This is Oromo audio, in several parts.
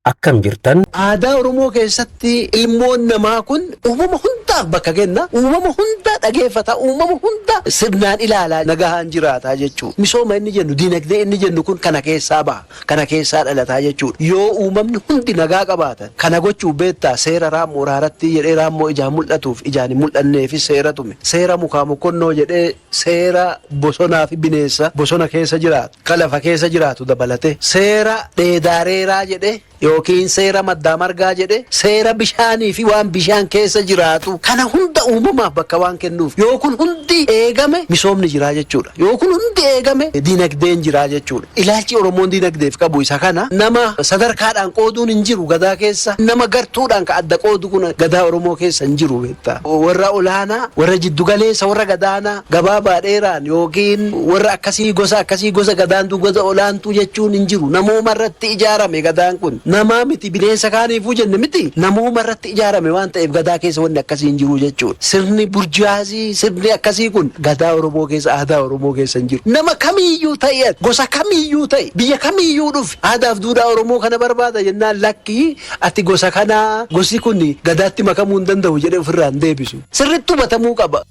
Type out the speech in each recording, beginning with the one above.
Akkam jirtan? Aadaa Oromoo keessatti ilmoon namaa kun uumama hundaaf bakka kenna. Uumama hunda dhageeffata. Uumama hunda sirnaan ilaalaa nagahaan jiraata jechuudha. Misooma inni jennu, dinagdee inni jennu kun kana keessaa baha. Kana keessaa dhalataa jechuudha. Yoo uumamni hundi nagaa qabaatan kana gochuu beektaa seera raammoo raaratti jedhee raammoo ijaan mul'atuuf ijaan hin mul'anneefis seera tume. Seera mukaa mokkonnoo jedhee seera bosonaa fi bineensa bosona keessa jiraatu, ka lafa keessa jiraatu dabalate. Seera dheedaareeraa jedhee yookiin seera maddaa margaa jedhe, seera bishaanii fi waan bishaan keessa jiraatu kana hunda uumamaaf bakka waan kennuuf, yoo kun hundi eegame misoomni jiraa jechuudha. Yoo kun hundi eegame dinagdeen jiraa jechuudha. Ilaalchi Oromoon dinagdeef qabu isa kana. Nama sadarkaadhaan qooduun hin jiru gadaa keessa. Nama gartuudhaan ka adda qoodu kun gadaa Oromoo keessa hin jiru beektaa. Warra olaanaa, warra jiddugaleessa, warra gadaanaa, gabaabaa dheeraan yookiin warra akkasii, gosa akkasii, gosa gadaantuu, gosa olaantuu jechuun hin jiru. Namooma irratti ijaarame gadaan kun. Namaa miti, bineensa kaaniifuu jenne miti, namooma irratti ijaarame waan ta'eef gadaa keessa wanni akkasii hin jiru jechuudha. Sirni burjaazii, sirni akkasii kun gadaa Oromoo keessa, aadaa Oromoo keessa hin jiru. Nama kamiiyyuu ta'e, gosa kamiiyyuu ta'e, biyya kamiiyyuu dhufe, aadaaf duudhaa Oromoo kana barbaada jennaan, lakkii, ati gosa kanaa, gosi kun gadaatti makamuu hin danda'u jedhee ofirraa hin deebisu. Sirriitti hubatamuu qaba.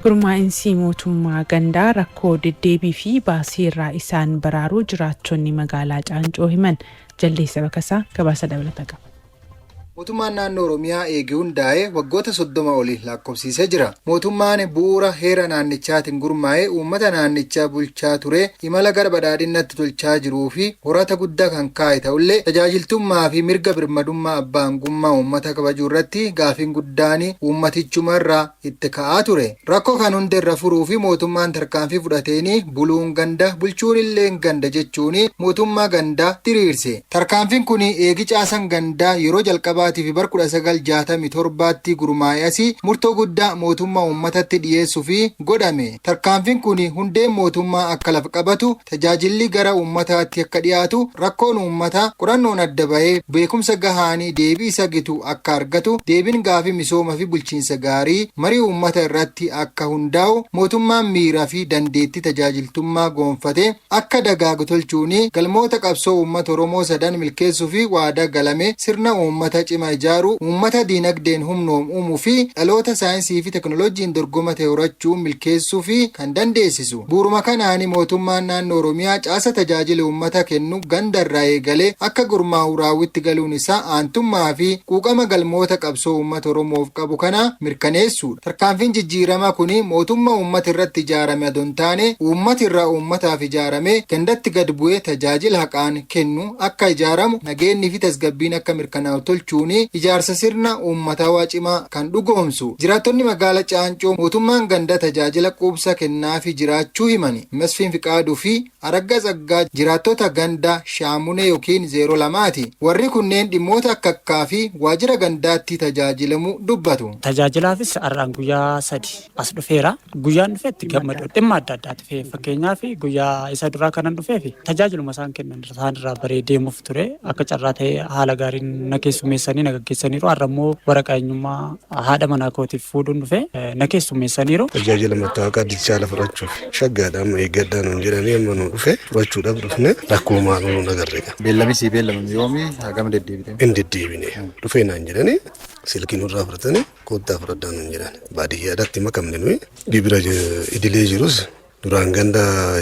Gurmaa'insi mootummaa gandaa rakkoo deddeebii fi baasii irraa isaan baraaruu jiraattonni magaalaa Caancoo himan. Jaldeessa Bakasaa gabaasa dabalata qaba. Mootummaan naannoo Oromiyaa eegi hundaa'ee waggoota 30 oli lakkoofsiisee jira. Mootummaan bu'uura heera naannichaatiin gurmaa'ee uummata naannichaa bulchaa ture, imala gara badhaadhinnatti tolchaa jiruu fi horata guddaa kan kaa'e ta'ullee, tajaajiltummaa fi mirga birmadummaa abbaa aangummaa uummata kabajuu irratti gaafiin guddaan uummatichumarraa itti ka'aa ture. Rakkoo kan hundeerra furuu fi mootummaan tarkaanfii fudhateen buluun ganda, bulchuun illeen ganda jechuun mootummaa gandaa diriirse. Tarkaanfiin kun eegi caasan gandaa yeroo jalqabaatiif bar 1967tti gurmaa'e asii murtoo guddaa mootummaa uummatatti dhiyeessuu fi godhame. Tarkaanfiin kun hundeen mootummaa akka lafa qabatu, tajaajilli gara uummataatti akka dhiyaatu, rakkoon uummataa qorannoon adda bahee beekumsa gahaanii deebii isa gitu akka argatu, deebiin gaafii misooma fi bulchiinsa gaarii marii uummata irratti akka hundaa'u, mootummaan miira fi dandeettii tajaajiltummaa goonfate akka dagaagu tolchuun galmoota qabsoo uummata Oromoo sadan milkeessuu fi waadaa galame sirna uummata cima ijaaruu, uummata diinagdeen humnoom uumuu fi dhaloota saayinsii fi teknooloojiin dorgoma ta'e horachuun milkeessuu fi kan dandeessisu. Bu'uuruma kanaan mootummaan naannoo Oromiyaa caasa tajaajila uummata kennu ganda irraa eegalee akka gurmaa'u raawwitti galuun isaa aantummaa fi quuqama galmoota qabsoo uummata Oromoof qabu kana mirkaneessuudha. Tarkaanfiin jijjiiramaa kun mootummaa uummata irratti ijaarame adoo hin taane uummati irraa uummataaf ijaarame gandatti gad bu'ee tajaajila haqaan kennu akka ijaaramu, nageenyi fi tasgabbiin akka mirkanaa'u tolchuun ijaarsa sirna uummatawaa cimaa kan dhugoomsu. Jiraattonni magaala Caancoo mootummaan ganda tajaajila quubsaa kennaafi jiraachuu himani. Masfiin Fiqaaduu fi Araggaa Tsaggaa jiraattota ganda Shaamunee yookiin 02ti. Warri kunneen dhimmoota akka akkaa fi waajjira gandaatti tajaajilamuu dubbatu. Tajaajilaafis har'aan guyyaa 3 as dhufeera. Guyyaan dhufetti gammadu dhimma adda addaati dhufee, fakkeenyaaf guyyaa isa duraa kanan dhufeef tajaajiluma isaan kennan isaan irraa baree deemuuf ture. Akka carraa ta'ee haala gaariin na keessummeessanii na gaggeessaniiru. Har'a immoo waraqaa eenyummaa haadha manaa kootiif fuudhuun dhufe, na keessummeessaniiru. Tajaajila mattaawaqaa dijitaala fudhachuuf shaggaadha, amma eeggadhaa nuun jedhanii, amma nu dhufe fudhachuudhaaf dhufne, rakkoo maaluu nuun agarre. Beellamni sii beellamame yoomi? Hagam deddeebite? Hin deddeebine. Dhufee naan jedhanii, silkii nurraa fudhatanii, koottaa fudhadhaa nuun jedhan. Baadiyyaadhaatti makamne nuyi. Gibira idilee jirus duraan ganda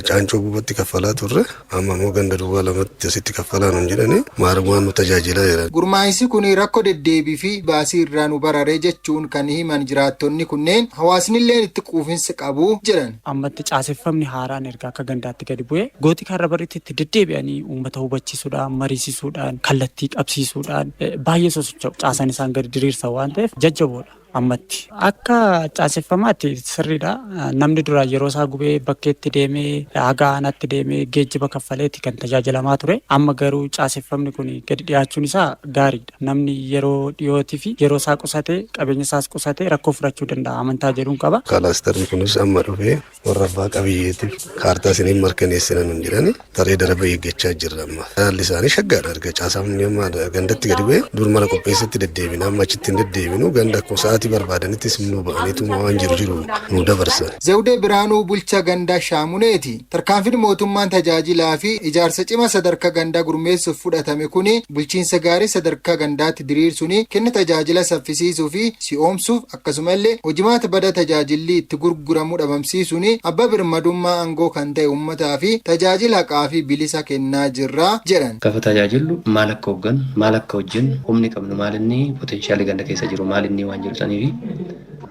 Caancoo gubatti kaffalaa turre, amma immoo ganda duwwaa lamatti asitti kaffalaa nuun jedhanii, maarumaan nu tajaajilaa jiran. Gurmaa'insi kun rakkoo deddeebii fi baasii irraa nu barare jechuun kan himan jiraattonni kunneen, hawaasnilleen itti quufinsa qabu jedhan. Ammatti caaseffamni haaraan erga akka gandaatti gadi bu'ee gooxii karra barriitti itti deddeebi'anii uummata hubachiisuudhaan, mariisisuudhaan, kallattii qabsiisuudhaan baay'ee sosocho'u. Caasaan isaan gadi diriirsan waan ta'eef jajjaboodha ammatti. Akka caaseffamaatti sirriidha. Namni duraan yeroo isaa gubee bakkeetti deemee, haga aanaatti deemee geejjiba kaffaleeti kan tajaajilamaa ture. Amma garuu caaseffamni kun gadi dhiyaachuun isaa gaariidha. Namni yeroo dhiyootii fi yeroo isaa qusatee, qabeenya isaas qusatee rakkoo furachuu danda'a amantaa jedhuun qaba. Kalaastarri kunis amma dhufee warra abbaa qabiyyeetiif kaartaa isiniin mirkaneessina nuun jedhani, taree daraba eeggachaa jirra amma. Haalli isaanii shaggaadha, erga caasaan amma gandatti gadi bu'ee. Dur mana qopheessatti deddeebina, amma achitti hin deddeebinu, ganda akkuma sa'aatii Sa'aatii barbaadanittis nu ba'aniituma waan jiru jiru nu dabarsan. Zawudee Biraanuu bulchaa gandaa Shaamuneeti. Tarkaanfiin mootummaan tajaajilaa fi ijaarsa cima sadarkaa gandaa gurmeessuuf fudhatame kuni bulchiinsa gaarii sadarkaa gandaatti diriirsuun kenna tajaajila saffisiisuu fi si'oomsuuf, akkasumallee hojimaata bada tajaajilli itti gurguramu dhabamsiisuun abbaa birmadummaa aangoo kan ta'e uummataa fi tajaajila haqaa fi bilisa kennaa jirra jedhan. Gaafa tajaajillu maal akka hooggannu, maal akka hojjennu, humni qabnu maal inni, potential ganda keessa jiru maal inni waan jedhu sanii fi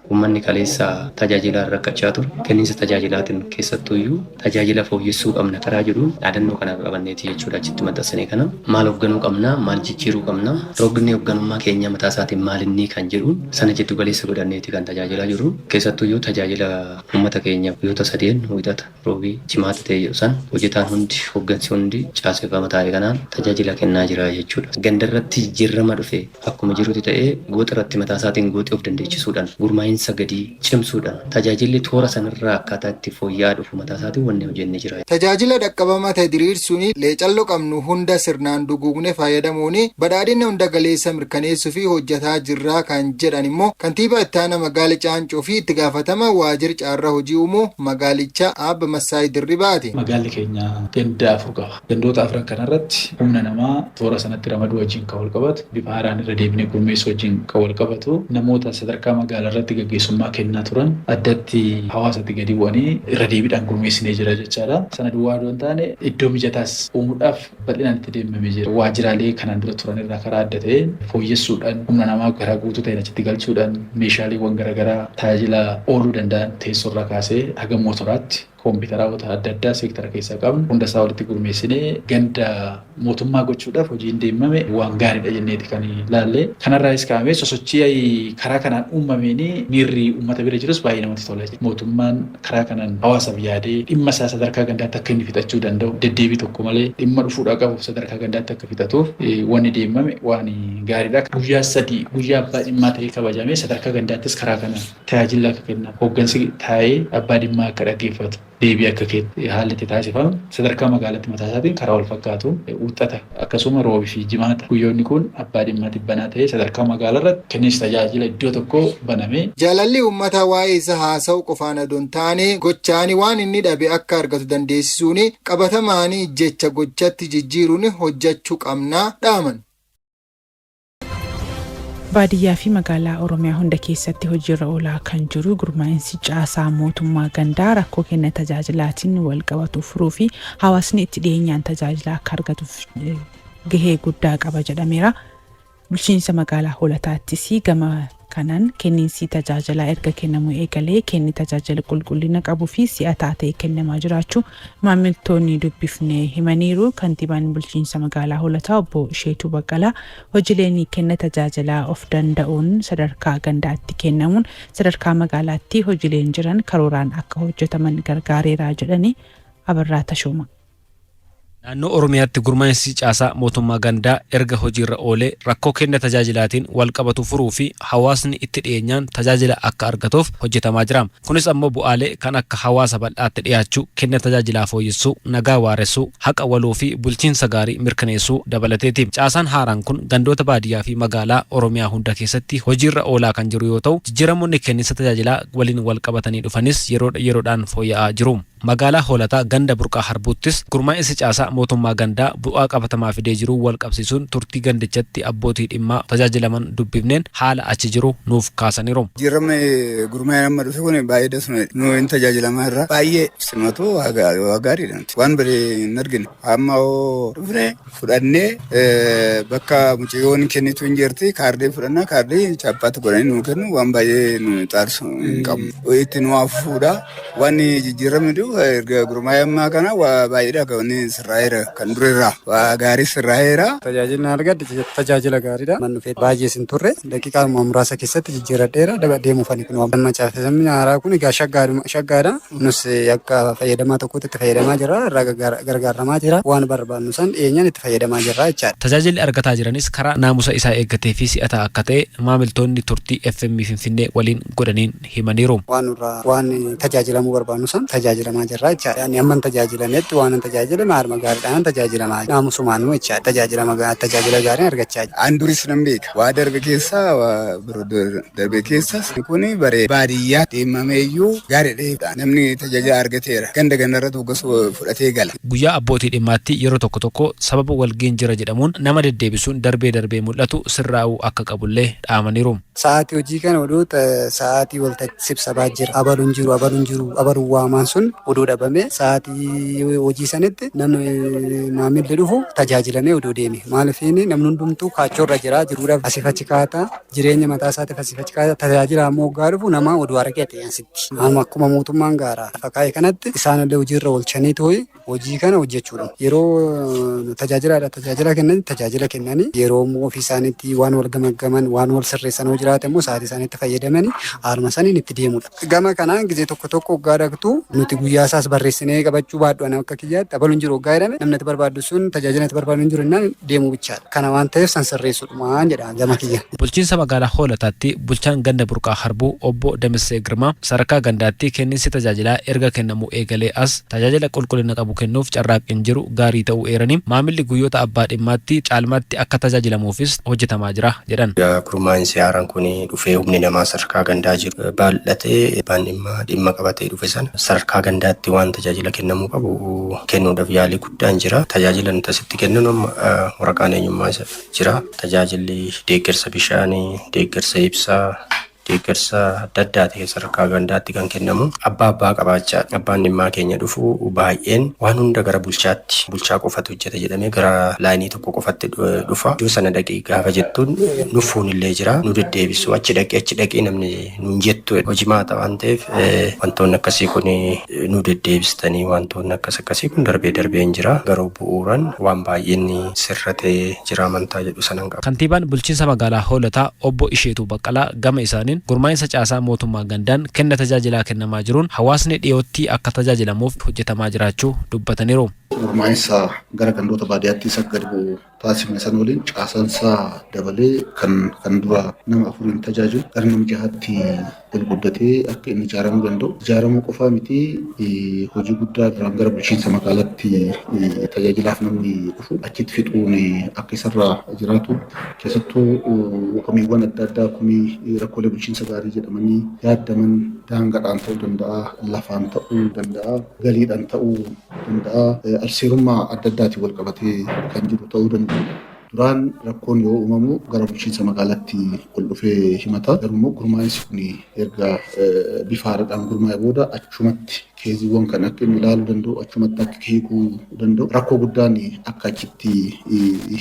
uummanni kaleessa tajaajilaan rakkachaa ture. Kenniinsa tajaajilaatiin keessattuyyuu tajaajila fooyyessuu qabna karaa jedhuun dhaadannoo kana qabanneeti jechuudha achitti maxxansinee kana. Maal hoogganuu qabna, maal jijjiiruu qabna, rogni hoogganummaa keenya mataa isaatiin maal inni kan jedhuun sana jiddu galeessa godhanneeti kan tajaajilaa jiru. Keessattuyyuu tajaajila uummata keenya guyyoota sadeen, Wixata, Roobii, Jimaata ta'e jedhu san, hojjetaan hundi, hooggansi hundi caaseffama taa'e kanaan tajaajila kennaa jira jechuudha. Ganda irratti jijjiirama dhufe akkuma jirutti ta'ee, gooxa irratti mataa isaatiin gooxii of dandeechisuudhaan, gurmaa'insa gadii cimsuudhaan, tajaajilli toora sanarraa akkaataa itti fooyya'aa dhufu mataa isaatiin wanni hojjennee jira. Tajaajila dhaqqabamaa ta'e diriirsuun leecalloo qabnu hunda sirnaan duguugne fayyadamuun badhaadhina hunda galeessa mirkaneessuu fi hojjetaa jirraa kan jedhan immoo kantiibaa itti aanaa magaala Caancoo fi itti gaafatama waajjira caarraa hojii uumuu magaalichaa Aabba Massaayi Dirribaati. Magaalli keenya ganda afur qaba. Gandoota afran kanarratti humna namaa toora sanatti ramaduu wajjin kan wal qabatu, bifa haaraan irra deebinee gurmeessuu wajjin kan wal qabatu, namoota sadarkaa magaalaa irratti gaggeessummaa kennaa turan addatti hawaasatti gadi bu'anii irra deebiidhaan gurmeessinee jira jechaadha. Sana duwwaa odoo hin taane, iddoo mijataas uumuudhaaf bal'inaan itti deemamee jira. Waajjiraalee kanaan dura turan irraa karaa adda ta'een fooyyessuudhaan, humna namaa karaa guutuu ta'een achitti galchuudhaan, meeshaaleewwan garaagaraa tajaajila ooluu danda'an, teessoorraa kaasee haga mootoraatti, koompitaroota adda addaa seektara keessaa qabnu hunda isaa walitti gurmeessinee ganda mootummaa gochuudhaaf hojiin deemame waan gaariidha jenneeti kan ilaalle. Kanarraayis kaa'amee sosochii karaa kanaan uumameen miirri uummata bira jirus baay'ee namatti tola. Mootummaan karaa kanaan hawaasaaf yaadee dhimma isaa sadarkaa gandaatti akka inni fixachuu danda'u, deddeebii tokko malee dhimma dhufuudhaa qabu sadarkaa gandaatti akka fixatuuf wanni deemame waan gaariidha. Guyyaa 3 guyyaa abbaa dhimmaa ta'ee kabajamee sadarkaa gandaattis karaa kanaan tajaajila akka kennamu, hooggansi taa'ee abbaa dhimmaa akka dhaggeeffatu, deebii akka kennu haalli itti taasifamu, sadarkaa magaalaatti mataa isaatiin karaa wal fakkaatuun Wixata, akkasuma Roobii fi Jimaata guyyoonni kun abbaa dhimmaa dhibbanaa ta'ee sadarkaa magaalaa irratti kenniinsi tajaajila iddoo tokko banamee. Jaalalli uummataa waa'ee isa haasa'u qofaan adoo hin taane, gochaani waan inni dhabe akka argatu dandeessisuun, qabatamaanii jecha gochatti jijjiiruun hojjechuu qabnaa dhaaman. Baadiyyaa fi magaalaa Oromiyaa hunda keessatti hojiirra oolaa kan jiru gurmaa'insi caasaa mootummaa gandaa rakkoo kenna tajaajilaatiin wal qabatu furuu fi hawaasni itti dhiyeenyaan tajaajila akka argatuuf gahee guddaa qaba jedhameera. Bulchiinsa magaalaa Hoolataattis gama kanaan kenniinsi tajaajilaa erga kennamuu eegalee kenni tajaajila qulqullina qabuu fi si'ataa ta'e kennamaa jiraachuu maamiltoonni dubbifne himaniiru. Kantiibaan bulchiinsa magaalaa Hoolataa Obbo Isheetuu Baqqalaa hojiileen kenna tajaajilaa of danda'uun sadarkaa gandaatti kennamuun sadarkaa magaalaatti hojiileen jiran karooraan akka hojjetaman gargaareera jedhanii. Abarraa Tashooma. Naannoo Oromiyaatti gurmaa'insi caasaa mootummaa gandaa erga hojiirra oolee rakkoo kenna tajaajilaatiin wal qabatu furuu fi hawaasni itti dhiyeenyaan tajaajila akka argatuuf hojjetamaa jira. Kunis ammoo bu'aalee kan akka hawaasa bal'aatti dhiyaachuu, kenna tajaajilaa fooyyessuu, nagaa waaressuu, haqa waluu fi bulchiinsa gaarii mirkaneessuu dabalateeti. Caasaan haaraan kun gandoota baadiyyaa fi magaalaa Oromiyaa hunda keessatti hojiirra oolaa kan jiru yoo ta'u, jijjiiramoonni kenniinsa tajaajilaa waliin wal qabatanii dhufanis yeroo yeroodhaan fooyya'aa jiru. Magaalaa Hoolataa ganda Burqaa Harbuuttis gurmaa'insi caasaa mootummaa gandaa bu'aa qabatamaa fidee jiru wal qabsiisuun turtii gandichatti abbootii dhimmaa tajaajilaman dubbifneen haala achi jiru nuuf kaasaniiru. Jijjiiramni gurmaa'in amma dhufe kun baay'ee dasuma nu hin tajaajilamaa irra baay'ee simatu, waa gaariidha. Waan bade hin argine. Amma hoo dhufne fudhannee bakka mucayyoon kennitu hin jirti, kaardii fudhannaa, kaardii chaappaatti godhanii nu kennu, waan baay'ee nu xaarsu hin qabu. Itti nu hafuudha. Wanni jijjiiramni dhufu erga gurmaa'ee ammaa kana waa baay'eedha kan inni sirraa'eera, kan durirraa waa gaarii sirraa'eera. Tajaajilli argadhe tajaajila gaariidha. Manni dhufee baay'ee sin turre, daqiiqaa muraasa keessatti jijjiiradheera deemuufani kun. Amma caafamni haaraa kun egaa shaggaadha. Nus akka fayyadamaa tokkotti itti fayyadamaa jirra, irraa gargaaramaa jira. Waan barbaannu san dhiyeenyaan itti fayyadamaa jirra jechaadha. Tajaajilli argataa jiranis karaa naamusa isaa eeggatee fi si'ataa akka ta'e maamiltoonni turtii FM Finfinnee waliin godhaniin himaniiru. Waan nurraa waan tajaajilamuu barbaannu san tajaajilamaa jirra jechaadha. Ani amman tajaajilametti waan an tajaajilame haaluma gaariidhaan. gaariidhaan tajaajilamaa naamusumaanuu jechaadha. Tajaajila gaarii argachaa jira. An duris nan beeka. Waa darbe keessa darbe keessas kun bare baadiyyaa deemameeyyuu gaariidha. Namni tajaajila argateera. Ganda gandarratti hoggas fudhatee gala. Guyyaa abbootii dhimmaatti yeroo tokko tokko sababa walga'iin jira jedhamuun nama deddeebisuun darbee darbee mul'atu sirraa'uu akka qabullee dhaamaniiru. Sa'aatii hojii kana oduu sa'aatii waltajjii sibsabaa jira. Abaluun jiru, abaluun jiru, abaluun waamaan sun oduu dhabame sa'aatii hojii sanitti namni maamilli dhufu tajaajilamee oduu deeme. Maaliif namni hundumtuu kaachoorra jira, jiruudhaaf asiif achi kaata, jireenya mataa isaatiif asiif achi kaata, tajaajila ammoo hoggaa dhufu nama oduu argate asitti. Amma akkuma mootummaan gaaraa lafa kaa'e kanatti isaanillee hojiirra oolchanii tooyi hojii kana hojjechuudha. Yeroo tajaajilaadha tajaajila kennan tajaajila kennanii, yeroo immoo ofii isaaniitti waan wal gamaggaman, waan wal sirreessan hoo jiraate immoo sa'aatii isaaniitti fayyadamanii haaluma saniin itti deemudha. Gama kanaan gizee tokko tokko hoggaa dhaqxu nuti guyyaa isaas barreessinee qabachuu baadhu, ana akka kiyyaatti abaluun jiru hoggaa jedhame, namni ati barbaaddu sun tajaajila ati barbaaddu hin jiru jennaan deemuu bichaadha. Kana waan ta'eef san sirreessuudhumaan jedha gama kiyya. Bulchiinsa magaalaa Hoolataatti bulchaan ganda Burqaa Harbuu obbo Damissee Girmaa sadarkaa gandaatti kenniinsi tajaajilaa erga kennamuu eegalee as tajaajila qulqullina qabu kennuuf carraaqqiin jiru gaarii ta'uu eeranii, maamilli guyyoota abbaa dhimmaatti caalmaatti akka tajaajilamuufis hojjetamaa jira jedhan. Gurmaa'insi haaraan kun dhufee humni namaa sadarkaa gandaa jiru baay'atee, abbaan dhimmaa dhimma qabatee dhufe sana sadarkaa gandaatti waan tajaajila kennamuu qabu kennuudhaaf yaalii guddaan jira. Tajaajila nuti asitti kenninu amma waraqaan eenyummaa jira. Tajaajilli deeggarsa bishaanii, deeggarsa ibsaa, deeggarsa adda addaa ta'e sadarkaa gandaatti kan kennamu abbaa qabaachaa abbaan dhimmaa keenya dhufu baay'een waan hunda gara bulchaatti, bulchaa qofatu hojjeta jedhamee gara laayinii tokko qofatti dhufa. Iddoo sana dhaqii gaafa jettuun nuffuun illee jira, nu deddeebisu, achi dhaqee achi dhaqee namni nuun jettu hojii maata waan ta'eef, wantoonni akkasii kun nu deddeebistanii, wantoonni akkas akkasii kun darbee darbee hin jira, garuu bu'uuran waan baay'een sirratee jira amantaa jedhu sanan qaba. Kantiibaan bulchiinsa magaalaa Hoolataa obbo Isheetuu Baqqalaa gama isaaniin gurmaa'insa caasaa mootummaa gandaan kenna tajaajilaa kennamaa jiruun hawaasni dhiyootti akka tajaajilamuuf hojjetamaa jiraachuu dubbataniiru. Gurmaa'insa gara gandoota baadiyyaatti isa gadi bu'u taasifne san waliin caasaansaa dabalee kan dura nama afuriin tajaajilu gara nama jahaatti ol guddatee akka inni ijaaramuu danda'u. Ijaaramuu qofaa miti, hojii guddaa duraan gara bulchiinsa magaalaatti tajaajilaaf namni dhufu achitti fixuun akka isarraa jiraatu, keessattuu komiiwwan adda addaa, komii rakkoolee bulchiinsa gaarii jedhamanii yaaddaman, daangaadhaan ta'uu danda'a, lafaan ta'uu danda'a, galiidhaan ta'uu danda'a, alseerummaa adda addaatiin wal qabatee kan jiru ta'uu danda'a. Duraan rakkoon yoo uumamu gara bulchiinsa magaalaatti ol dhufee himata. Garuu immoo gurmaa'insi kun erga bifa haaraadhaan gurmaa'e booda achumatti keeziiwwan kan akka inni ilaaluu danda'u, achumatti akka hiikuu danda'u, rakkoo guddaan akka achitti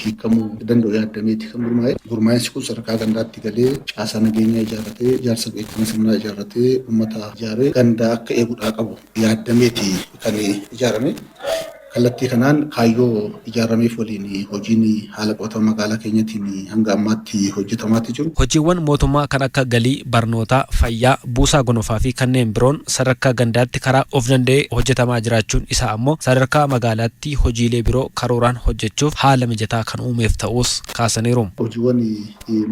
hiikamuu danda'u yaadameeti kan gurmaa'e. Gurmaa'insi kun sadarkaa gandaatti galee caasaa nageenyaa ijaarratee, ijaarsa beekumsa sirnaa ijaarratee, uummata ijaaree gandaa akka eeguudhaa qabu yaadameeti kan ijaarame. Kallattii kanaan kaayyoo ijaarameef waliin hojiin haala qabatama magaalaa keenyatiin hanga ammaatti hojjetamaatti jiru. Hojiiwwan mootummaa kan akka galii, barnootaa, fayyaa, buusaa gonofaa fi kanneen biroon sadarkaa gandaatti karaa of danda'ee hojjetamaa jiraachuun isaa ammoo sadarkaa magaalaatti hojiilee biroo karooraan hojjechuuf haala mijataa kan uumeef ta'us kaasaniiru. Hojiiwwan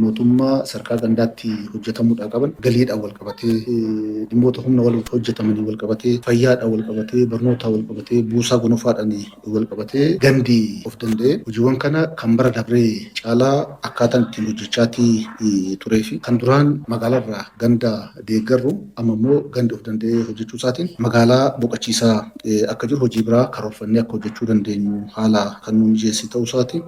mootummaa sadarkaa gandaatti hojjetamuudhaa qaban galiidhaan wal qabatee, dhimmoota humna wal hojjetamanii wal qabatee, fayyaadhaan wal qabatee, barnootaan wal qabatee, buusaa gonofaadhaan wal qabatee gandi of danda'ee hojiiwwan kana kan bara dabree caalaa akkaataan ittiin hojjechaatii turee fi kan duraan magaalaarraa ganda deeggarru amma immoo gandi of danda'ee hojjechuu isaatiin magaalaa boqochiisaa akka jiru, hojii biraa karoorfannee akka hojjechuu dandeenyu haala kan nu mijeesse ta'uu isaati.